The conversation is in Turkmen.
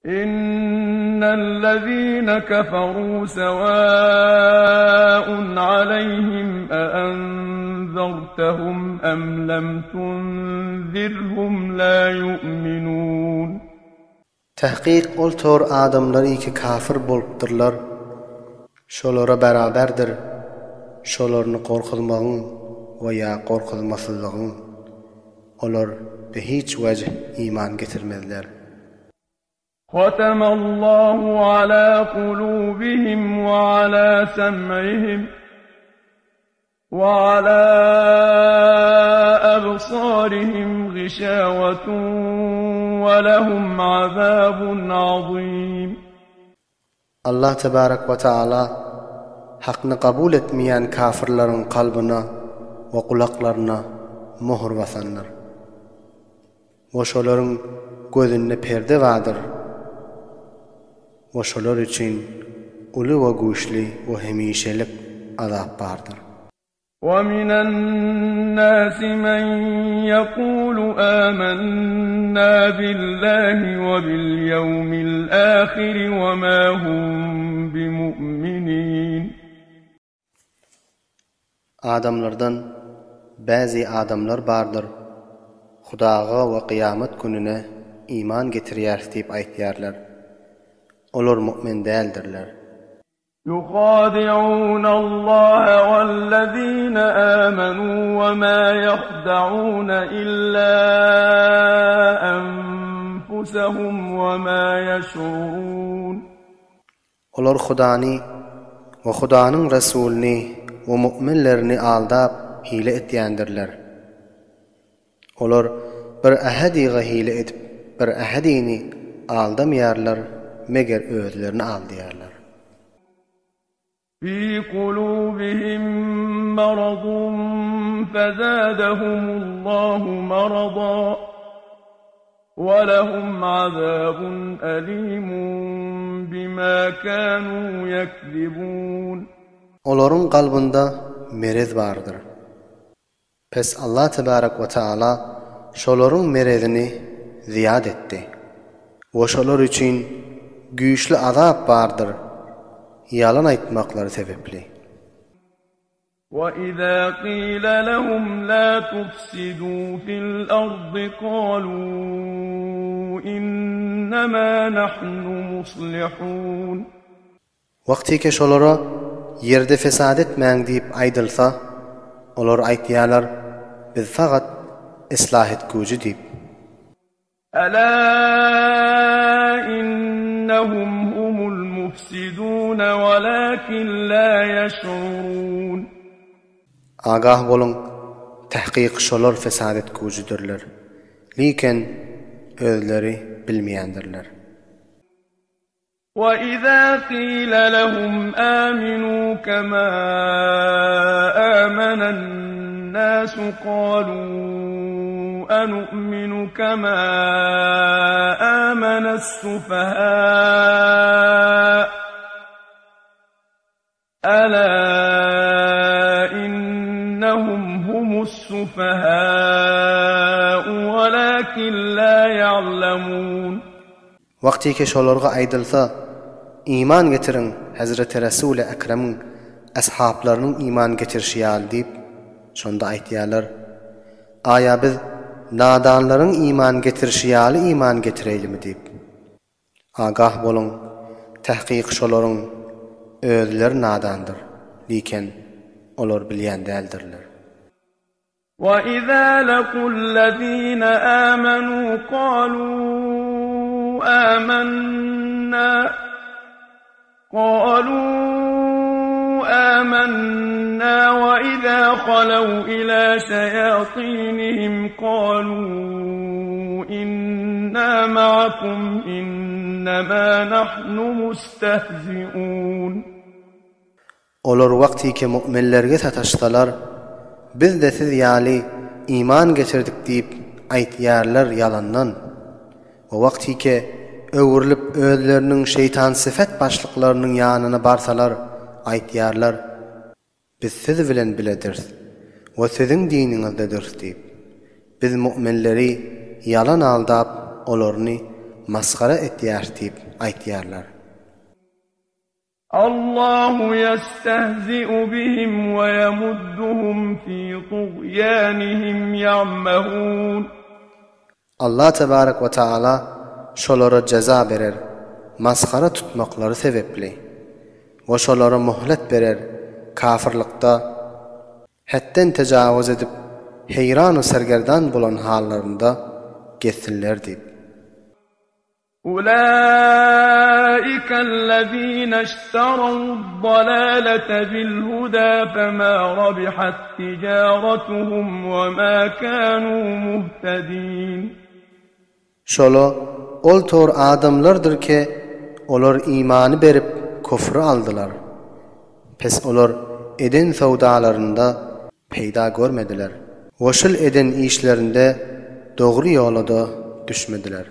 Innellezine keferu sewaun aleyhim eenzertehum em lem tunzirhum la yu'minun. Tahkyk ol tor adamlar ki kafir bolupdyrlar, şolara beraberdir şolaryny gorkuzmagyň we ýa gorkuzmasyzlygyň, olar bi hiç wejh iman getirmezler. ختم الله على قلوبهم وعلى سمعهم وعلى أبصارهم غشاوة ولهم عذاب عظيم. Allah tebarek we taala Hakny kabul etmeýän kafirleriň kalbyna we gulaklaryna möhür basandyr. We şolaryň gözünde perde bardyr. We şolar üçin uly we güýçli we hemişelik azap bardyr. وَمِنَ النَّاسِ مَن يَقُولُ آمَنَّا بِاللَّهِ وَبِالْيَوْمِ الْآخِرِ وَمَا هُم بِمُؤْمِنِينَ. Adamlardan bäzi adamlar bardyr, Hudaga we kyýamat gününe iman getirýäris diýip aýtýarlar. Olar mu'min däldirler. يخادعون الله والذين آمنوا وما يخدعون إلا أنفسهم وما يشعرون. Olar Hudany we Hudanyň Resulyny we mu'minlerini aldap hile etýändirler. Olar bir ähediga hile edip bir ähedini aldamaýarlar meger özlerini aldaýarlar. Fi kulubihim maradun fezadehumullahu marada we lehum azabun alimun bima kanu yekzibun. Olaryň kalbynda merez bardyr. Pes Allah tebarek we taala şolaryň merezini zyýat etdi. We şolar üçin güýçli azap bardyr ýalan aýtmaklary sebepli. وَإِذَا قِيلَ لَهُمْ لَا تُفْسِدُوا فِي الْأَرْضِ قَالُوا إِنَّمَا نَحْنُ مُصْلِحُونَ. Wagtyke şolara Ýerde fesat etmäň diýip aýdylsa, olar aýtýarlar, Biz fakat islah etgüji diýip. Älä innehum humul mufsidun welakin la ýeş'urun. Agah boluň, tahkyk şolar fesat etgüjidirler, liken özleri bilmeýändirler. وَإِذَا قِيلَ لَهُمْ آمِنُوا كَمَا آمَنَ النَّاسُ قَالُوا أَنُؤْمِنُ كَمَا آمَنَ السُّفَهَاءُ أَلَا إِنَّهُمْ هُمُ السُّفَهَاءُ وَلَكِنْ لَا يَعْلَمُونَ. Wagtyky şolarga aýdylsa, Iman getiriň Hezreti Resuly Ekremiň ashaplarynyň iman getirişi ýaly diýip, şonda aýtýarlar, Aýa biz nadanlaryň iman getirişi ýaly iman getireýlimi diýip. Agah boluň, tahkyk şolaryň özleri nadandyr, liken olar bilýän däldirler. وَإِذَا لَقُوا الَّذِينَ آمَنُوا قَالُوا آمَنَّا قَالُوا آمَنَّا وَإِذَا خَلَوْا إِلَى شَيَاطِينِهِمْ قَالُوا إِنَّا مَعَكُمْ إِنَّمَا نَحْنُ مُسْتَهْزِئُونَ. Olar wagtyky mu'minlerge sataşsalar, Biz-de siz ýaly iman getirdik diýip aýtýarlar ýalandan. We wagtyky öwrülip özleriniň şeýtansyfat başlyklarynyň ýanyna barsalar aýtýarlar, Biz siz bilen bilediris we siziň diniňizdediris diýip. Biz mu'minleri ýalan aldap olaryny masgara etýär diýip aýtýarlar. Allahu ýestehzi'u bihim we ýemudduhum fi tugýanihim ýa'mehun. Allah tebarek we taala şolara jeza berer masgara tutmaklary sebepli we şolara muhlet berer kafyrlykda hetden tejawuz edip heýran-u sergerdan bolan hallarynda gezsinler diýip. Ulaika allazina ishtaraw ad-dalalata bil-huda fama rabihat tijaratuhum wa ma kanu muhtadin. Şola ol tor adamlardyr ke, olar imany berip kufry aldylar. Pes olar eden söwdalarynda peýda görmediler we şul eden işlerinde dogry ýola-da düşmediler.